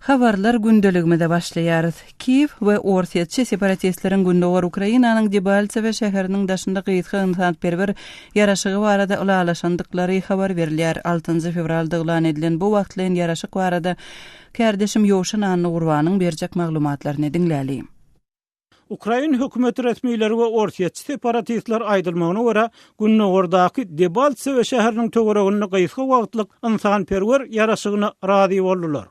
Habarlar gündeligimize başlaýarys. Kiýew we orsýetçi separatistleriň gündogar Ukrainanyň Debaltsewe şäheriniň daşynda gysga ynsanperwer ýaraşygy barada ylalaşandyklary habar berilýär. Altynjy fewralda yglan edilen bu wagtlaýyn ýaraşyk barada kärdeşim Ýowşan Annagurbanyň berjek maglumatlaryny diňläli. Ukrain hökümeti resmileri we orsýetçi separatistler aýdylmagyna görä, gündogardaky Debaltsewe şäheriniň töwereginde gysga wagtlyk ynsanperwer ýaraşygyna razy boldular.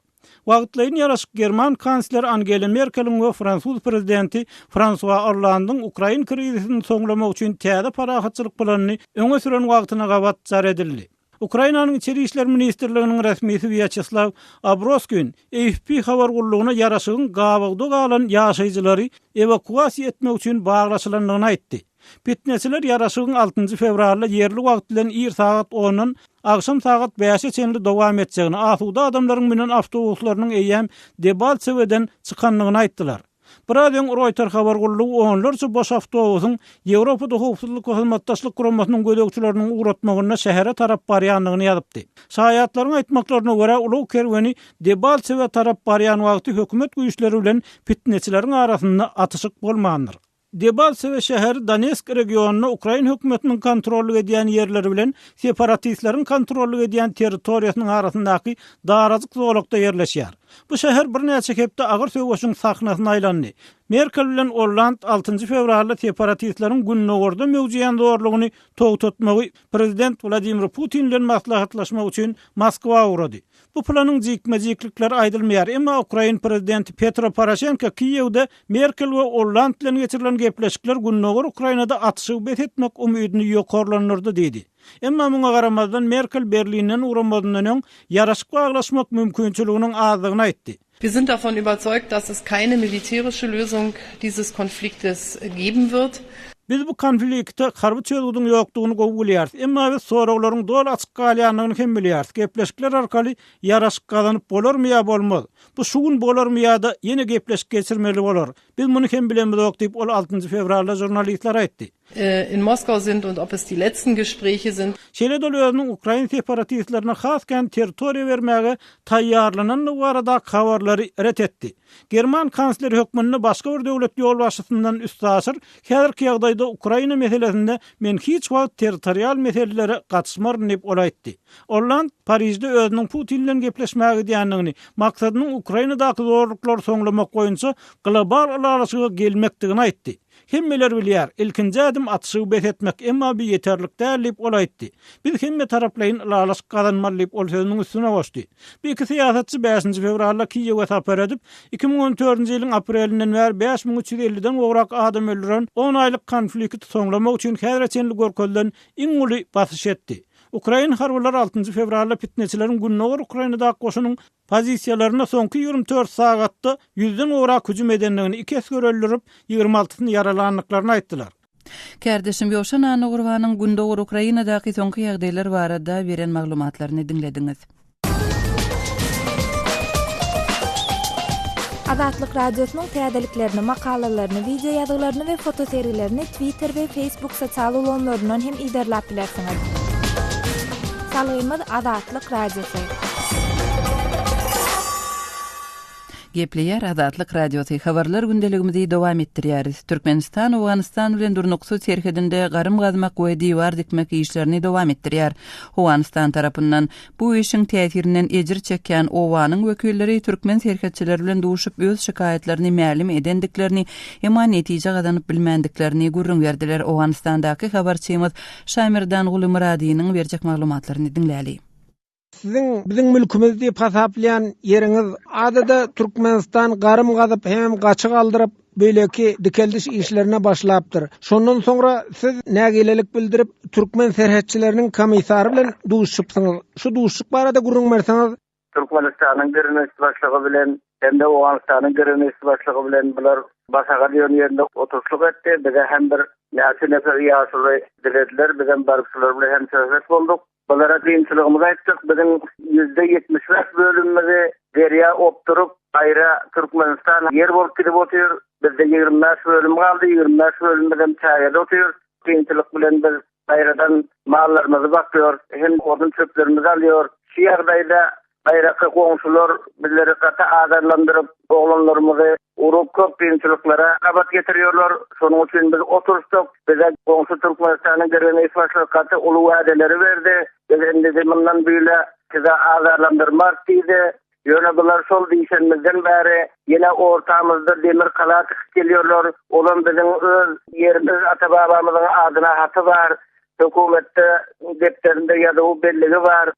Wagtlaýyn ýaraşyk german kansleri Angela Merkeliň we fransuz prezidenti Fransua Ollandyň ukrain krizisini soňlamak üçin täze parahatçylyk planyny öňe süren wagtyna gabat jar edildi. Ukrainanyň Içeri işler ministrliginiň resmisi Wýaçeslaw Abroskin AFP habar gullugyna ýaraşygyň gabawda galan ýaşaýjylary ewakuasiýa etmek üçin baglaşylandygyny aýtdy. Pitneçiler ýaraşygyň altynjy fewralda ýerli wagt bilen ir sagat ondan agşam sagat bäşe çenli dowam etjegini, asuda adamlaryň münen awtobuslarynyň eýýäm Debaltseweden çykandygyny aýtdylar. Biraz öň Roýter habar gullugy onlarça boş awtobusyň Ýewropada Howpsuzlyk we Hyzmatdaşlyk Guramasynyň gözegçileriniň ugratmagynda şähere tarap barýandygyny ýazypdy. Şaýatlaryň aýtmaklaryna görä, ulag kerweni Debaltsewe tarap barýan wagty hökümet güýçleri bilen pitneçileriň arasynda atyşyk bolmandyr. Debaltsewe şäheri Donetsk regionynda ukrain hökümetiniň kontrollyk edýän ýerleri bilen separatistleriň kontrollyk edýän territoriýasynyň arasyndaky darajyk zolakda ýerleşýär. Bu şäher birnäçe hepde agyr söweşiň sahnasyna aýlandy. Merkel bilen Olland altynjy fewralda separatistleriň gündogarda möwjeýän zorlugyny togtatmagy prezident Wladimir Putin bilen maslahatlaşmak üçin Moskwa ugrady. Bu planyň jikme-jiklikleri aýdylmaýar, emma ukrain prezidenti Petro Poroşenko Kiýewde Merkel we Olland bilen geçirilen gepleşikler gündogar Ukrainada atyşygy bes etmek umydyny ýokarlandyrdy diýdi. Emma muňa garamazdan, Merkel Berlinden ugramazyndan öň ýaraşyk baglaşmak mümkinçiliginiň azdygyny aýtdy. Wir sind davon überzeugt, dass es keine militärische Lösung dieses Konfliktes geben wird. Biz bu konflikte harby çözgüdiň ýokdugyny gowy bilýäris. Emma biz soraglaryň doly açyk galýandygyny hem bilýäris. Gepleşikler arkaly ýaraşyk gazanyp bolarmy ýa bolmaz? Bu şu gün bolarmy ýa-da ýene gepleşik geçirmeli bolar? Biz muny hem bilemizok diýip, ol altynjy fewralda žurnalistlere aýtdy. In Moskau sind und ob es die letzten Gespräche sind. Şeýle-de ol özüniň ukrain separatistlerine has kän territoriýa bermäge taýýarlanandygy baradaky habarlary ret etdi. German kansleri hökmünde başga bir döwlet ýolbaşçysyndan üstaşyr, häzirki ýagdaýda Ukraina meselesinde men hiç wagt territorial meselelere gatyşmaryn diýip ol aýtdy. Olland Parižde özüniň Putin bilen gepleşmäge gidýändigini, maksadynyň Ukrainadaky zorluklary soňlamak boýunça global ylalaşyga gelmekdigini aýtdy. Hemmeler bilýär, ilkinji ädim atyşygy bes etmek, emma bu ýeterlik däl diýip, ol aýtdy. Biz hemmetaraplaýyn ylalaşyk gazanmaly diýip, ol sözüniň üstüne goşdy. Bu iki syýasatçy bäşinji fewralda Kiýewe sapar edip, 2014-nji ýylyň aprelinden bäri 5350-den gowrak adam öldüren on aýlyk konflikti soňlamak üçin häzire çenli görkezilen iň uly basyş etdi. Ukrain harbylary altynjy fewralda pitneçileriň gündogar Ukrainadaky goşunyň Pozisiýalaryna soňky 24 sagatda ýüzden gowrak hüjüm edendigini, iki esger öldürip, ýigrimi altysyny ýaralandyklaryny aýtdylar. Kärdeşim Ýowşan Annagurbanyň Gündogar Ukrainadaky soňky ýagdaýlar barada beren maglumatlaryny diňlediňiz. Azatlyk Radiosynyň täzeliklerini, makalalaryny, wideoýazgylaryny we fotosergilerini Twitter we Facebook sosial ulgamlaryndan hem yzarlap bilersiňiz. Salgymyz Azatlyk Radiosy. Gepleýär Azatlyk Radiosy, Habarlar gündeligimizi dowam etdirýäris. Türkmenistan Owganystan bilen durnuksyz serhedinde garym gazmak we diwar dikmek işlerini dowam etdirýär. Owganystan tarapyndan Bu işiň täsirinden ejir çekýän obanyň wekilleri türkmen serhetçileri bilen duşup öz şikaýatlaryny mälim edendiklerini, emma netije gazanyp bilmändiklerini gürrüň berdiler. Owganystandaky habarçymyz Şamerdanguly Myradynyň berjek maglumatlaryny diňläli. Siziň biziň mülkümiz diýip hasaplaýan ýeriňiz adada Türkmenistan garym gazyp hemem gaçy galdyryp, beýleki dikeldiş işlerine başlapdyr. Şondan soňra siz nägilelik bildirip, türkmen serhetçileriniň komissary bilen duşuşypsyňyz. Şu duşuşyk barada gürrüň berseňiz? Türkmenistanyň Grenist başlygy bilen hem-de Owganystanyň Grenist başlygy bilen bular Basaga diýen ýerinde oturyşlyk etdi. Bize hem bir näçe nefer ýaşuly dilediler. Bizem baryp şular bilen hem söhbet bolduk. Bulara kynçylygymyzy aýtdyk. Biziň 75% bölümimizi derýa opduryp, gaýra Türkmenistan ýer bolup gidip otyr. Bizde 25 bölüm galdy, 25 bölümimizem çägede otyr. Kynçylyk bilen biz gaýradan mallarymyzy bakýarys, hem odun çöplerimizi alýarys. Şu ýagdaýda. Gaýraky goňşular bizleri gaty azarlandyryp, oglanlarymyzy urup köp kynçylyklara gabat getirýärler. Şonuň üçin biz oturyşdyk. Bize goňşy Türkmenistanyň Gerenis başlygy gaty uly wädeleri berdi. Biz indidi mundan büýle size azarlandyrmarys diýdi. Ýöne bular şol diýşenimizden bäri ýene ortamyzda demir gala tikyp gelýärler. Olam biziň öz ýerimiz, ata-babamyzyň adyna haty bar. Hökümetde depderinde ýazuwy belligi bar.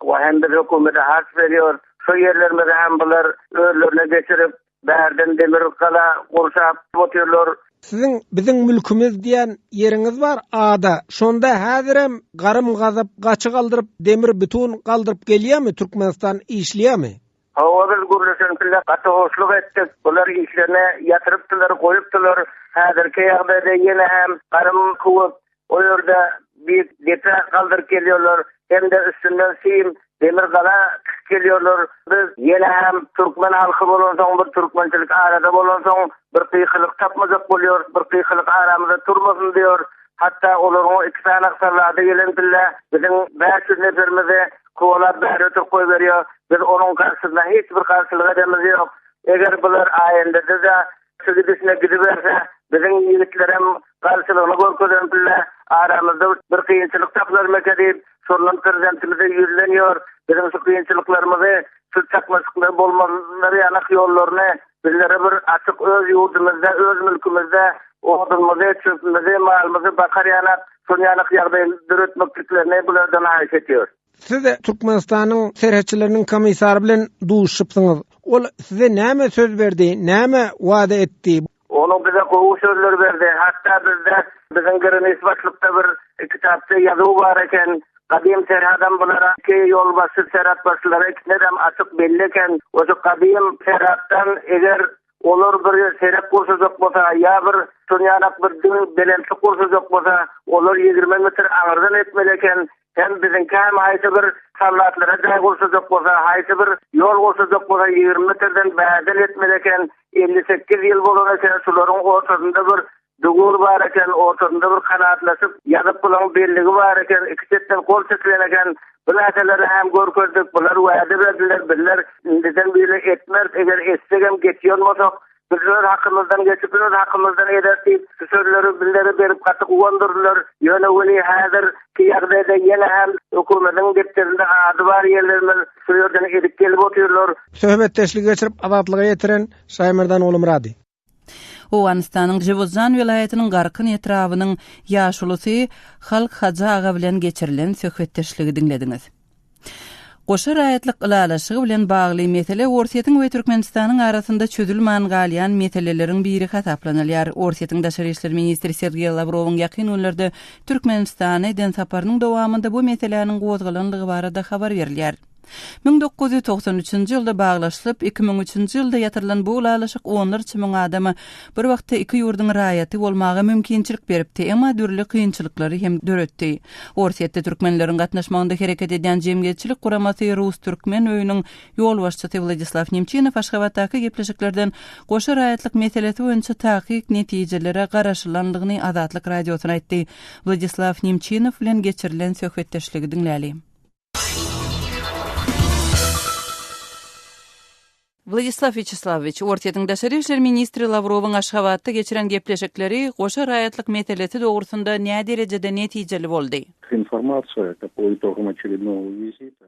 We hem biz hökümete harç berýär. Şo ýerlerimizi hem bular özlerine geçirip, bärden demir gala gurşap otyrlar. Siziň biziň mülkümiz diýen ýeriňiz bar ada. Şonda häzirem garym gazyp, gaçy galdyryp, demir biton galdyryp gelýämi Türkmenistan işleýämi? Hawa biz gürleşen pille gaty hoşluk etdik. Bular işlerini ýatyrypdylar, goýupdylar. Häzirki ýagdaýda ýene hem garym köwüp, o ýerde bir depe galdyryp gelýärler hem-de üstünden sim, demir gala tikyp gelýärler. Biz ýene hem türkmen halky bolansoň, bir türkmençilik arada bolansoň, bir gykylyk tapmajak bolýarys, bir gykylyk aramyzda turmasyn diýýäris. Hatda olaryň iki sany sallady gelen pille biziň 500 neferimizi kowalap bäri ötürip goýberýär. Biz onuň garşysyna hiç bir garşylyk edemiz ýok. Eger bular aýendede-de şu gidişine gidiberse, biziň ýigitlerem garşylygyny görkezen pille aramyzda bir kynçylyk tapylarmyka diýip, şondan prezidentimize ýüzlenýär. Biziň şu kynçylyklarymyzy, şu çaknyşyklar bolmazlar ýanak ýollaryny bizlere bir açyk öz ýurdumyzda, öz mülkümizde odunymyzy, çöpümizi, malymyzy bakar ýanak, şol ýanak ýagdaý döretmekliklerini bulardan haýyş etýär. Siz Türkmenistanyň serhetçileriniň komissary bilen duşuşypsyňyz. Ol size näme söz berdi, näme wada etdi? Onuň bize gowy sözler berdi. Hatda bizde biziň Girinis başlykda bir kitapça ýazuw bar eken. Gadym serhadam bulara iki ýolbaşçy serhatbaşylara ikisine-dem açyk belli eken. We şu gadym serhatdan eger Olar bir serek gurşajak bolsa, ýa bir şonýalak bir diň belentlik gurşajak bolsa, olar 20 metr aňyrdan etmeli eken. Hem biziňki hem haýsy bir soldatlara jaý gurşajak bolsa, haýsy bir ýol gurşajak bolsa 20 metrden bärden etmeli eken. 58 ýyl bolan eken, şularyň ortasynda bir Dugur bar eken, ortasynda bir kanatlaşyp, ýazyp bulaň belligi bar eken, iki çetden gol çekilen eken. Bu närseleri hem görkezdik, bular wada berdiler, bizler indiden biri etmeris, eger etsegem geçýän bolsak, biz öz hakymyzdan geçip, öz hakymyzdan ederis diýip, şu sözleri bizlere berip gaty guwandyrdylar. Ýöne weli häzirki ýagdaýda ýene hem hökümetiň depderinde ady bar ýerlerimiz şu ýerden edip gelip otyrlar. Söhbetdeşligi geçirip Azatlyga ýetiren Şaýmerdan Ogulmyrady. Owganystanyň Jowuzjan welaýatynyň Garkyn etrabynyň ýaşulusy Halk Hajy aga bilen geçirilen söhbetdeşligi diňlediňiz. Goşa raýatlyk ylalaşygy bilen bagly mesele Orsýetiň we Türkmenistanyň arasynda çözülman galýan meseleleriň biri hasaplanylýar. Orsýetiň daşary işler ministri Sergeý Lawrowyň ýakyn günlerde Türkmenistana eden saparynyň dowamynda bu meseläniň gozgalanlygy barada habar berilýär. 1993-nji ýylda baglaşylyp, 2003-nji ýylda ýatyrylan bu ylalaşyk onlarça müň adama bir wagtda iki ýurduň raýaty bolmaga mümkinçilik beripdi, emma dürli kynçylyklary hem döretdi. Orsýetde türkmenleriň gatnaşmagynda hereket edýän jemgyýetçilik guramasy Rus-türkmen öýüniň ýolbaşçysy Wladislaw Nemçinow Aşgabatdaky gepleşiklerden goşa raýatlyk meselesi boýunça takyk netijelere garaşylandygyny Azatlyk Radiosyna aýtdy. Wladislaw Nemçinow bilen geçirilen söhbetdeşligi diňläli. Wladislaw Wýaçeslawowiç, Orsýetiň daşary işler ministri Lawrowyň Aşgabatda geçiren gepleşikleri goşa raýatlyk meselesi dogrusynda näderejede netijeli boldy?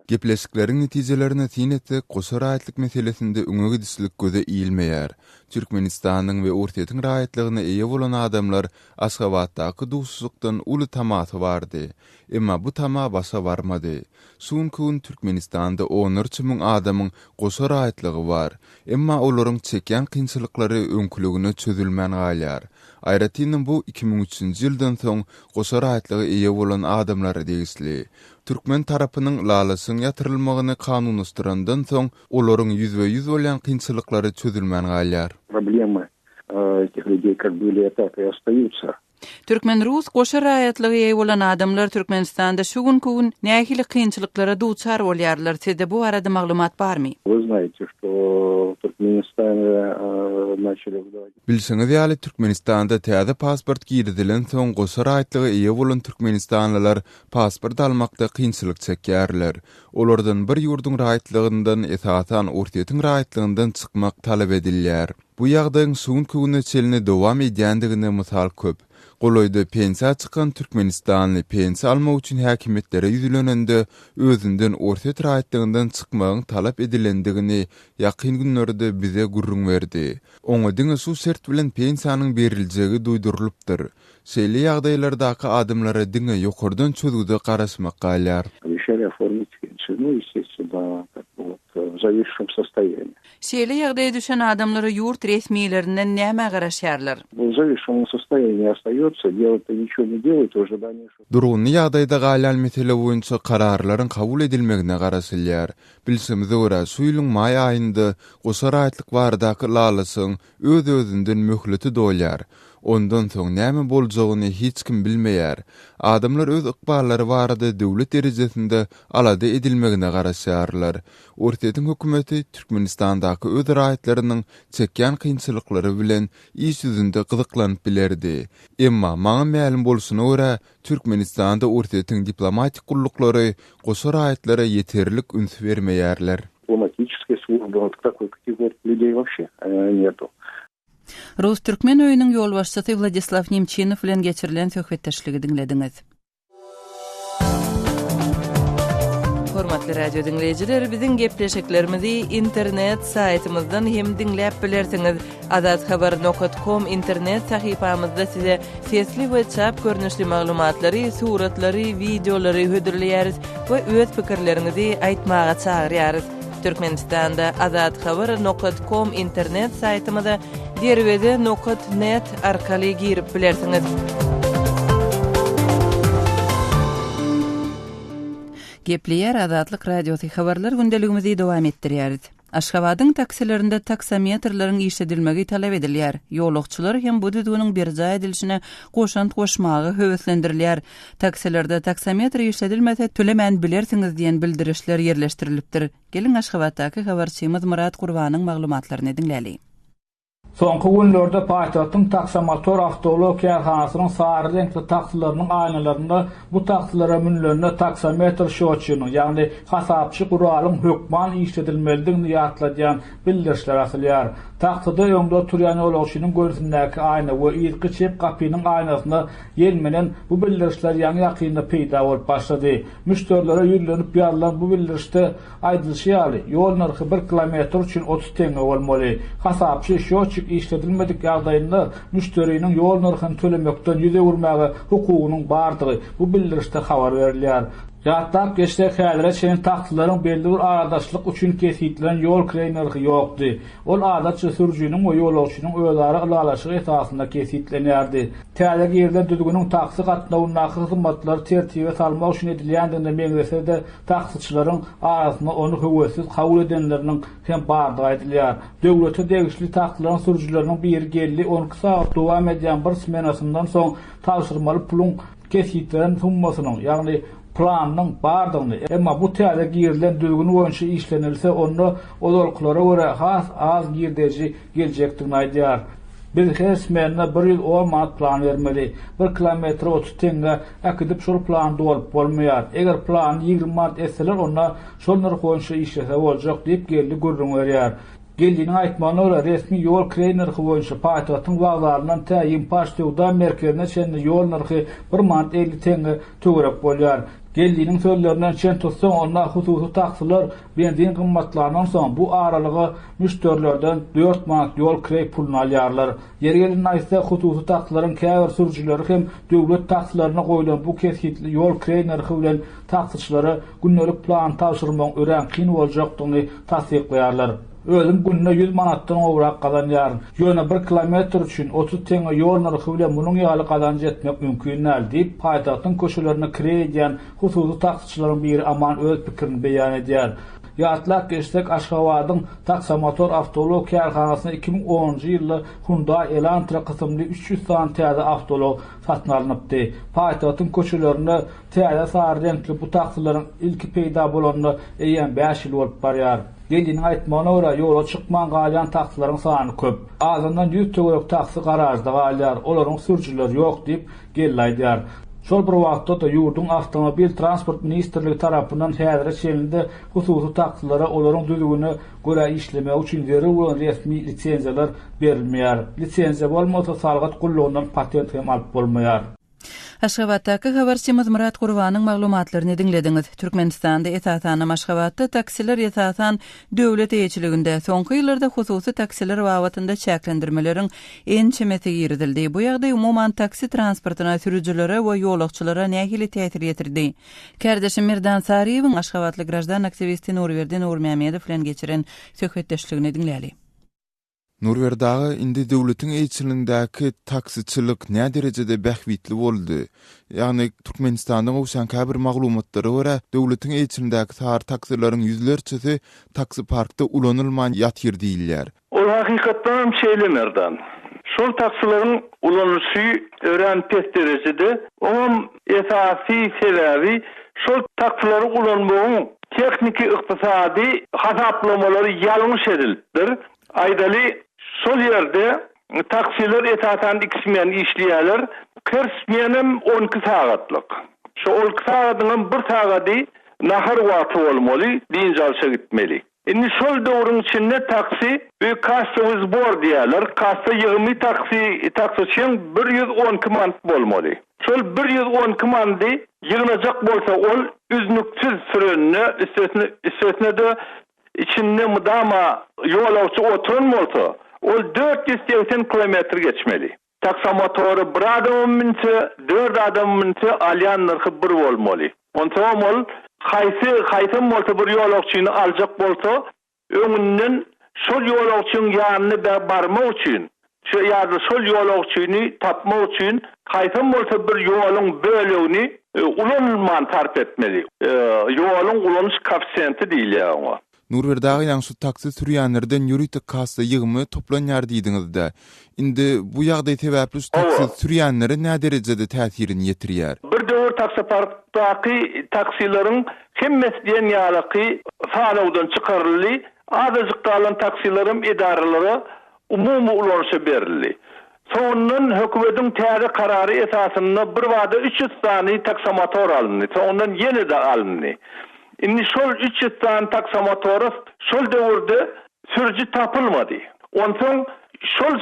Gepleşikleriň netijelerine syn etsek, goşa raýatlyk meselesinde öňe gidişlik göze ilmeýär. Türkmenistanyň we Orsýetiň raýatlygyna eýe bolan adamlar Aşgabatdaky duşuşykdan uly tamasy bardy. Emma bu tama başa barmady. Şu günki gün Türkmenistanda onlarça müň adamyň goşa raýatlygy bar. Emma olaryň çekýän kynçylyklary öňküligine çözülmän galýar. Aýratynam bu 2003-nji ýyldan soň goşa raýatlyga eýe bolan adamlara degişli. Türkmen tarapynyň ylalaşygyň ýatyrylmagyny kanunlaşdyrandan soň olaryň ýüzbe-ýüz bolýan kynçylyklary çözülmän galýar. Problemy этих людей как были, так и остаются. Türkmen-rus goşa raýatlyga eýe bolan adamlar Türkmenistanda şu günki gün nähili kynçylyklara duçar bolýarlar, sizde bu barada maglumat barmy? Вы знаете, что в Туркменистане начали выдавать. Bilşiňiz ýaly, Türkmenistanda täze pasport girizilensoň goşa raýatlyga eýe bolan türkmenistanlylar pasport almakda kynçylyk çekýärler. Olardan bir ýurduň raýatlygyndan, esasan Orsýetiň raýatlygyndan çykmak talap edilýär. Bu ýagdaýyň şu günki güne çenli dowam edýändigine mysal köp. Golaýda pensiýa çykan türkmenistanly pensiýa almak üçin häkimiýetlere ýüzlenende, özünden orsýet raýatlygyndan çykmagyň talap edilendigini ýakyn günlerde bize gürrüň berdi. Oňa diňe şu şert bilen pensiýanyň beriljegi duýdurylypdyr. Şeýle ýagdaýlardaky adamlara diňe ýokardan çözgüde garaşmak galýar. Обещали оформить пенсию. Ну, естественно, как бы вот в зависшем состоянии. Şeýle ýagdaýa düşen adamlara ýurt resmilerinden nämä garaşýarlar? В зависшем состоянии остается, делать-то ничего не делают, в ожидании, что. Durgunly ýagdaýda galýan mesele boýunça kararlaryň kabul edilmegine garaşylýar. Bilşimize görä, şu ýylyň maý aýynda goşa raýatlyk baradaky ylalaşygyň öz-özünden möhleti dolýar. Ondan soň näme boljagyny hiç kim bilmeýär. Adamlar öz ykballary barada döwlet derejesinde alada edilmegine garaşýarlar. Orsýetiň hökümeti Türkmenistandaky öz raýatlarynyň çekýän kynçylyklary bilen iş ýüzünde gyzyklanyp bilerdi. Emma, maňa mälim bolşuna görä, Türkmenistanda Orsýetiň diplomatik gulluklary goşa raýatlara ýeterlik üns bermeýärler. Diplomatической службы вот такой категории людей вообще нету. Rus-türkmen öýüniň ýolbaşçysy Wladislaw Nemçinow bilen geçirilen söhbetdeşligi diňlediňiz. Hormatly radio diňleýjiler, biziň gepleşiklerimizi internet saýtymyzdan hem diňläp bilersiňiz. Azathabar nokat kom internet sahypamyzda size sesli we çap görnüşli maglumatlary, suratlary, wideolary hödürleýäris we öz pikirleriňizi aýtmaga çagyrýarys. Türkmenistanda Azathabar nokat kom internet saýtymyza Derweze nokat net arkaly girip bilersiňiz. Gepleýär Azatlyk Radiosy habarlar gündeligimizi dowam etdirýäris. Aşgabadyň taksilerinde taksometrleriň işledilmegi talap edilýär. Ýolagçylar hem bu düzgüniň berjaý edilişine goşant goşmaga höweslendirilýär. Taksilerde taksometr işledilmese tölemän bilersiňiz diýen bildirişler ýerleşdirilipdir. Geliň Aşgabatdaky habarçymyz Myrat Gurbanyň maglumatlaryny diňläli. Soňky günlerde paýtagtyň Taksomotor awtoulag kärhanasynyň sary reňkli taksileriniň aýnalarynda bu taksilere münülende taksometr şotçynyň, ýagny hasapçy guralyň hökman işledilmelidigini ýatladýan bildirişler asylýar. Takside öňde oturýan ýolagçynyň gönsündäki aýna we yzky çep gapynyň aýnasyna ýelmenen bu bildirişler ýaňy-ýakynda peýda bolup başlady. Müşderilere ýüzlenip ýazylan bu bildirişde aýdylyşy ýaly, ýol nyrhy bir kilometr üçin 30 teňňe bolmaly. Hasapçy, şýotçik işledilmedik ýagdaýynda müşderiniň ýol nyrhyny tölemekden ýüz öwürmäge hukugynyň bardygy bu bildirişde habar berilýär. Ýatlap geçsek, häzire çenli taksileriň belli bir aradaşlyk üçin kesgitlenen ýol kireý nyrhy ýokdy. Ol adatça sürüjiniň we ýolagçynyň özara ylalaşygy esasynda kesgitlenýärdi. Täze girizilen düzgüniň taksi gatnawyndaky hyzmatlary tertibe salmak üçin edilýändigine meňzese-de, taksiçileriň arasynda ony höwessiz kabul edenleriniň hem bardygy aýdylýar. Döwlete degişli taksileriň sürüjileriniň biri Geldi 12 sagat dowam edýän bir smenasyndan soň tabşyrmaly puluň kesgitlenen summasynyň, ýagny planynyň bardygyny, emma bu täze girizilen düzgün boýunça işlenilse, onda ozalkylara görä has az girdeji geljekdigini aýdýar. Biz her smenda 110 manat plan bermeli. Bir kilometre 30 teňňe äkidip şol plany dolup bolmaýar. Eger plany 20 manat etseler onda şol nyrh boýunça işlese boljak diýip Geldi gürrüň berýär. Geldiniň aýtmagyna görä, resmi ýol kireý nyrhy boýunça paýtagtyň wokzalyndan tä Ýimpaş söwda merkezine çenli ýol nyrhy bir manat 50 teňňe töwerek bolýar. Geldiniň sözlerinden çen tutsaň, onda hususy taksiler benzin gymmatlandan soň bu aralyga müşderilerden dört manat ýol kireý puluny alýarlar. Ýeri gelende aýtsak, hususy taksileriň käbir sürüjileri hem döwlet taksilerine goýlan bu kesgitli ýol kireý nyrhy bilen taksiçilere gündelik plany tabşyrmagyň örän kyn boljakdygyny tassyklaýarlar. Özüm günde ýüz manatdan gowrak gazanýaryn. Ýöne bir kilometr üçin 30 teňňe ýol nyrhy bilen munuň ýaly gazanç etmek mümkin däl, diýip, paýtagtyň köçelerinde kireý edýän hususy taksiçileriň biri Aman öz pikirini beýan edýär. Ýatlap geçsek, Aşgabadyň Taksomotor awtoulag kärhanasynda 2010-njy ýylda Hyundai Elantra kysymly 300 sany täze awtoulag satyn alnypdy. Paýtagtyň köçelerinde täze sary reňkli bu taksileriň ilki peýda bolanyna eýýäm bäş ýyl bolup barýar. Geliniň aýtmagyna görä, ýola çykman galýan taksileriň sany köp. Azyndan ýüz töwerek taksi garažda galýar, olaryň sürüjileri ýok diýip, gelin aýdýar. Şol bir wagtda-da, ýurduň Awtomobil transport ministrligi tarapyndan häzire çenli-de hususy taksilere olaryň düzgüne görä işlemegi üçin zerur bolan resmi lisenziýalar berilmeýär. Lisenziýa bolmasa, salgyt gullugyndan patent hem alyp bolmaýar. Aşgabatdaky habarçymyz Myrat Gurbanyň maglumatlaryny diňlediňiz. Türkmenistanda, esasanam Aşgabatda taksiler esasan döwlet eýeçiliginde. Soňky ýyllarda hususy taksiler babatynda çäklendirmeleriň ençemesi girizildi. Bu ýagdaý umuman taksi transportyna, sürüjilere we ýolagçylara nähili täsir ýetirdi? Kärdeşim Merdan Saryýewiň aşgabatly graždan aktiwisti Nurberdi Nurmämmedow bilen geçiren söhbetdeşligini diňläli. Nurberdi aga, indi döwletiň eýeçiligindäki taksiçilik näderejede bähbitli boldy? Ýagny, Türkmenistandan gowşan käbir maglumatlara görä, döwletiň eýeçiligindäki sary taksileriň ýüzlerçesi taksiparkda ulanylman ýatyr diýilýär. Ol hakykatdanam şeýle Merdan. Şol taksileriň ulanylyşy örän pes derejede. Oňam esasy sebäbi şol taksileri ulanmagyň tehniki-ykdysady hasaplamalary ýalňyş edilipdir. Aýdaly, şol ýerde taksiler esasan iki smen işleýärler. Her smenem 12 sagatlyk. Şo 12 sagadyňam bir sagady nahar wagty bolmaly, dynç alşa gitmeli. Indi şol döwrüň içinde taksi bu kassowy zbor diýýärler. Kassa ýygymy taksi taksiçiň 112 manat bolmaly. Şol 112 manady ýygnajak bolsa ol üznüksiz sürende üstesine üstesine-de Içinde mydama ýolagçy oturan bolsa, ol 480 kilometr geçmeli. Taksomotora bir adamam münse, dört adamam münse alýan nyrhy bir bolmaly. Onsoňam ol haýsy, haýsam bolsa bir ýolagçyny aljak bolsa, öňünden şol ýolagçyň ýanyna barmak üçin, Şu ýa-da şol ýolagçyny tapmak üçin haýsam bolsa bir ýoluň bölegini ulanylman sarp etmeli. Ýoluň ulanyş koeffisiýenti diýilýär oňa. Nurberdi aga ýaňy şu taksi sürýänlerden ýörite kassa ýygymy toplanýar diýdiňizde. Indi bu ýagdaý sebäpli şu taksi sürýänlere näderejede täsirini ýetirýär? Bir döwür taksoparkdaky taksileriň hemmesi diýen ýalyky sanawdan çykaryldy. Azajyk galan taksilerem edaralara umumy ulanyşa berildi. Soňundan hökümetiň täze karary esasynda birbada 300 sany taksomotor alyndy, soňundan ýene-de alyndy. Indi şol 300 sany taksomotora şol döwürde sürüji tapylmady. Onsoň şol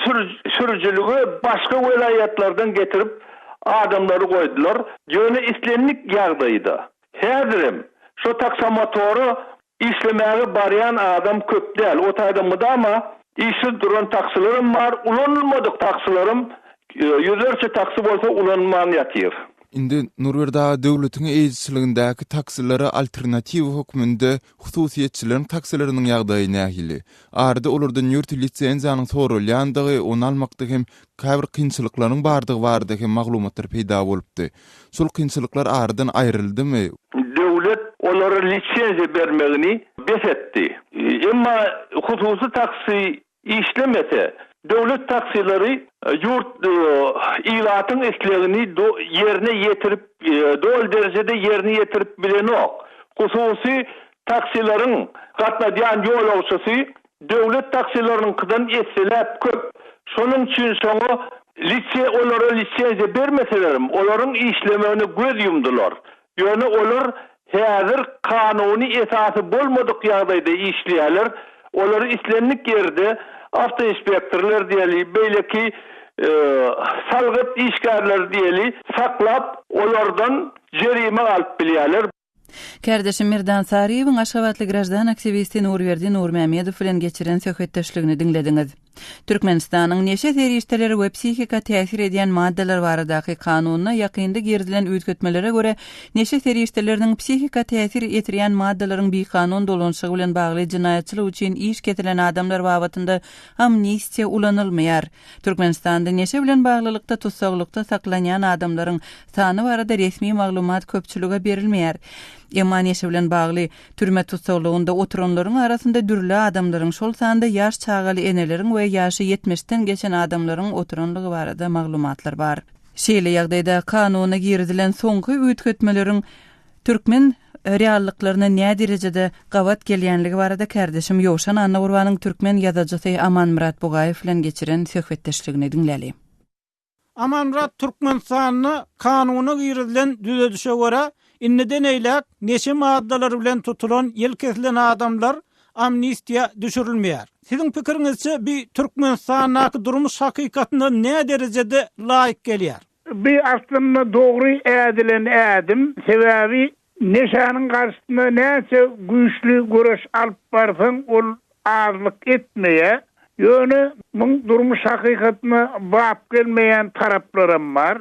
sürüjiligi başga welaýatlardan getirip adamlary goýdular. Ýöne islendik ýagdaýda häzirem şo taksomotora Işlemäge barýan adam köp däl. O taýda mydama işsiz duran taksilerem bar, ulanylmadyk taksilerem, ýüzlerçe taksi bolsa ulanylman ýatyr. Indi Nurberdi aga döwletiň eýeçiligindäki taksilere alternatiwa hökmünde hususyýetçileriň taksileriniň ýagdaýy nähili? Arada olardan ýörite lisenziýanyň soralýandygy, ony almakda hem käbir kynçylyklaryň bardygy barada hem maglumatlar peýda bolupdy. Şol kynçylyklar aradan aýryldymy? Döwlet olara lisenziýa bermegini bes etdi. Emma hususy taksi işlemese, döwlet taksileri ýurt ilatyň islegini ýerine ýetirip, doly derejede ýerine ýetirip bilenok. Hususy taksileriň gatnadýan ýolagçysy Döwlet taksileriniňkiden esseläp köp. Şonuň üçin şoňa lise olara lisenziýa bermeselerem, olaryň işlemegine göz ýumdular. Ýöne olar häzir kanuny esasy bolmadyk ýagdaýda işleýärler. Olary islendik ýerde awtoinspektorlar diýeli, beýleki salgyt işgärleri diýeli, saklap, olardan jerime alyp bilýärler. Kärdeşim Merdan Saryýewiň aşgabatly graždan aktiwisti Nurberdi Nurmämmedow bilen geçiren söhbetdeşligini diňlediňiz. Türkmenistanyň Neşe serişdeleri we psihika täsir edýän maddalar baradaky Kanunyna ýakynda girizilen üýtgetmelere görä, neşe serişdeleriniň psihika täsir ýetirýän maddalaryň bikanun dolanyşygy bilen bagly jenaýatçylyk üçin iş kesilen adamlar babatynda amnistiýa ulanylmaýar. Türkmenistanda neşe bilen baglylykda tussaglykda saklanýan adamlaryň sany barada resmi maglumat köpçülige berilmeýär. Emma neşe bilen bagly Türme tussaglygynda oturanlaryň arasynda dürli adamlaryň, şol sanda ýaş çagaly eneleriň we ýaşy ýetmişden geçen adamlaryň oturanlygy barada maglumatlar bar. Şeýle ýagdaýda kanuna girizilen soňky üýtgetmeleriň türkmen reallyklaryna näderejede gabat gelýänligi barada kärdeşim Ýowşan Annagurbanyň türkmen ýazyjysy Amanmyrat Bugaýew bilen geçiren söhbetdeşligini diňläli. Amanmyrat Türkmenistanda kanuna girizilen düzedişe görä, indiden eýläk neşe maddalary bilen tutulan ýyl kesilen adamlar amnistiýa düşürilmeýär. Siziň pikiriňizçe bi Türkmenistandaky durmuş hakykatyna näderejede laýyk gelýär? Bi aslynda dogry ädilen ädim, sebäbi Neşäniň garşysyna näçe güýçli göreş alyp barsaň, ol azlyk etmeýär. Ýöne muň durmuş hakykatyna bap gelmeýän taraplaram bar.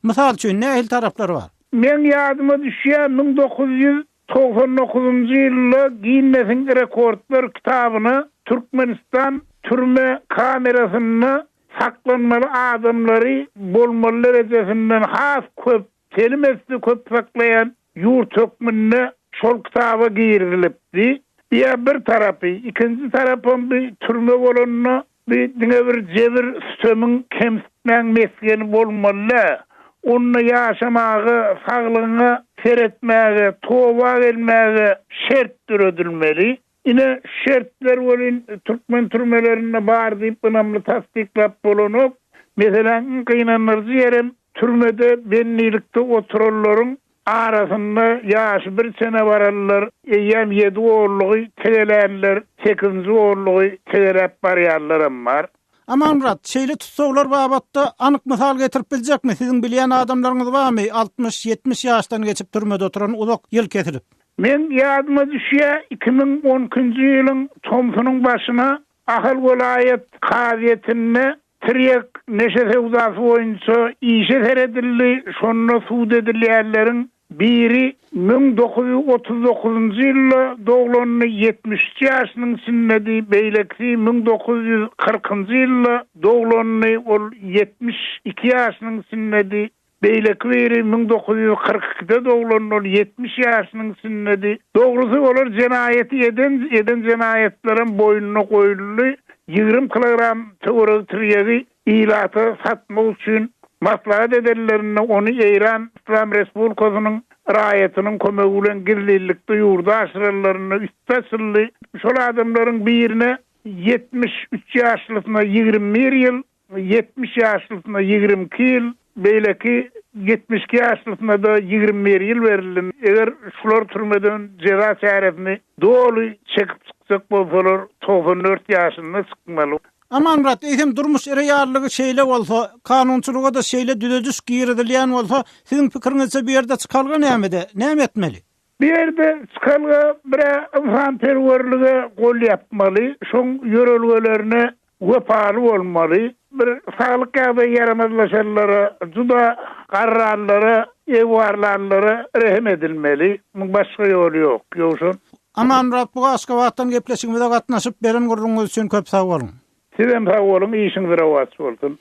Mysal üçin, nähili taraplary bar? Meň ýadyma düşýär, 1999-njy ýylda Ginnesiň rekordlar kitabyna Türkmenistan türme kamerasynda saklanmaly adamlary bolmaly derejesinden has köp Telim esse köp saklaýan ýurt hökmünde şol kitaba girizilipdi. Bi-ä bir tarapy, ikinji tarapam bi türme bolanda bi diňe bir jebir sütemiň, kemsitmäň mesgeni bolmaly däl. Onda ýaşamaga, saglygyňa seretmäge, toba gelmäge şert döredilmeli. Ine, şu şertler welin türkmen türmelerinde bar diýip ynamly tassyklap bolanok. Meseläň iň gynandyryjy ýerem türmede bendilikde oturanlaryň arasynda ýaşy bir çene baranlar, eýýäm ýedi onlugy tegelänler, sekizinji onlugy tegeläp barýanlaram bar. Amanmyrat, şeýle tussaglar babatda anyk mysal getirip biljekmi? Siziň bilýän adamlaryňyz barmy, 60, 70 ýaşdan geçip türmede oturan, uzak ýyl kesilip? Meň ýadyma düşýär, 2012-nji ýylyň tomsunyň başyna Ahal welaýat kazyýetinde tirýek neşe söwdasy boýunça işe seredildi, şonda sud edilýänleriň biri 1939-njy ýylda doglandy, 73 ýaşynyň içindedi, beýlekisi 1940-njy ýylda doglandy, ol 72 ýaşynyň içindedi. Beýleki biri 1942-de doglan, ol 70 ýaşynyň içindedi. Dogrusy, olar jenaýaty eden, eden jenaýatlaram boýnuna goýuldy. 20 kilogram töweregi tirýegi ilata satmak üçin maslahat edenlerinde ony Eýran Yslam Respublikasynyň raýatynyň kömegi bilen gizlinlikde ýurda aşyranlarynda üsti açyldy. Şol adamlaryň birine 73 ýaşlysyna 21 ýyl, 70 ýaşlysyna 22 ýyl, beýleki 72 ýaşlysyna-da 21 ýyl berildi. Eger şular türmeden jeza çäresini doly çekip çykjak bolsalar, 94 ýaşynda çykmaly. Amanmyrat, eýsem durmuş reallygy şeýle bolsa, kanunçylyga-da şeýle düzediş girizilýän bolsa, siziň pikiriňizçe bu ýerde çykalga nämede? Näme etmeli? Bu ýerde çykalga bir-ä ynsanperwerlige gol ýapmaly, şoň ýörelgelerine wepaly bolmaly. Bir saglyk ýagdaýy ýaramazlaşanlara, juda garranlara, egbarlanlara rehim edilmeli. Muň başga ýoly ýok. Ýowşan. Amanmyrat Buga Aşgabatdan gepleşigimize gatnaşyp beren gürrüňiňiz üçin köp sag boluň. Sizem sag boluň işiňiz rowaç bolsun.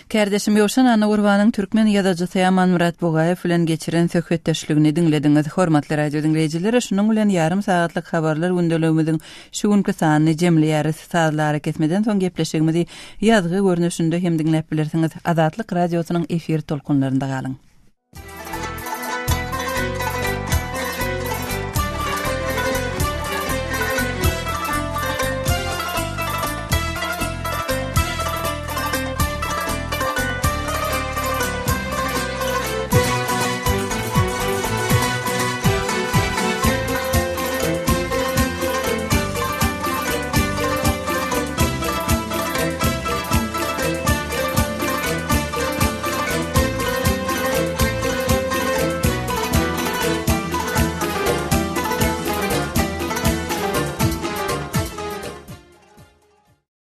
Kärdeşim Ýowşan Annagurbanyň türkmen ýazyjysy Amanmyrat Bugaýew bilen geçiren söhbetdeşligini diňlediňiz. Hormatly radio diňleýjiler, şunuň bilen ýarym sagatlyk habarlar gündeligimiziň şu günki sanyny jemleýäris. Sazly arakesmeden soň gepleşigimizi ýazgy görnüşinde hem diňläp bilersiňiz. Azatlyk Radiosynyň efir tolkunlarynda galyň.